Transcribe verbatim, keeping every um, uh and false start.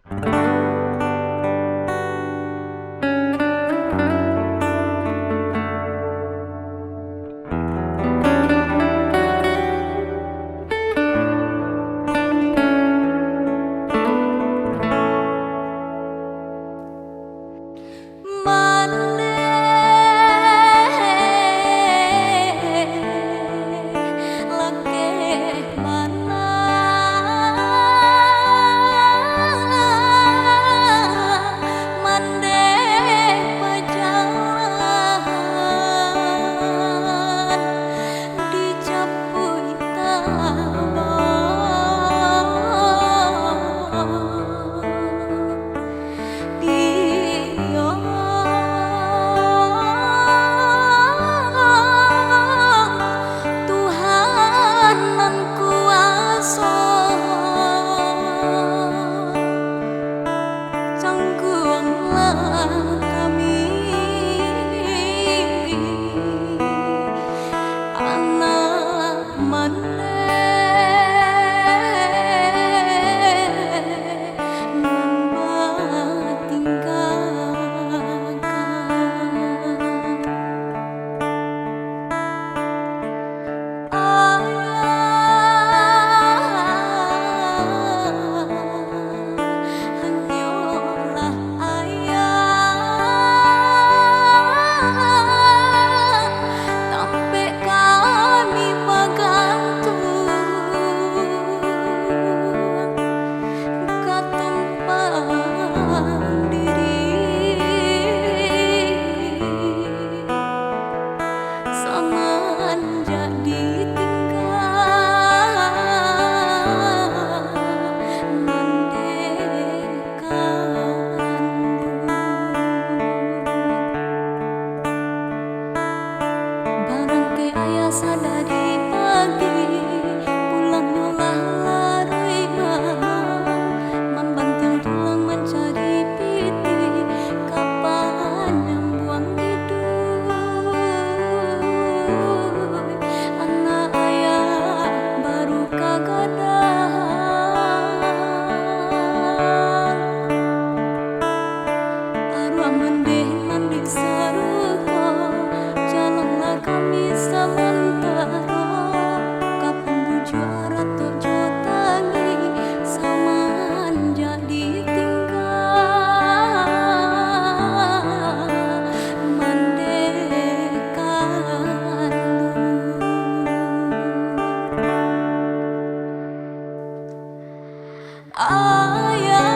Mandeh lakeh bana, mandeh pajalan, dijapuik tabang. Iyo, Tuhan nan kuaso, cangguanglah kami, anak mandeh nan batinggakan. Ayah, hanyolah ayah, tampek kami bagantuang, ka tumpang diri samanjak ditingga mandeh kandung. Barangkek ayah sadari pagi, pulangnyo lah laruik malam, mambantiang tulang mancari pitih, kapan nyambuang iduik, anak ayah baru ka gadang. Aruah mandeh nan di sarugo, jalonlah kami samantaro, ka pambujuak ratok jo tangih, samanjak ditingga mandeh kandung. Ayah,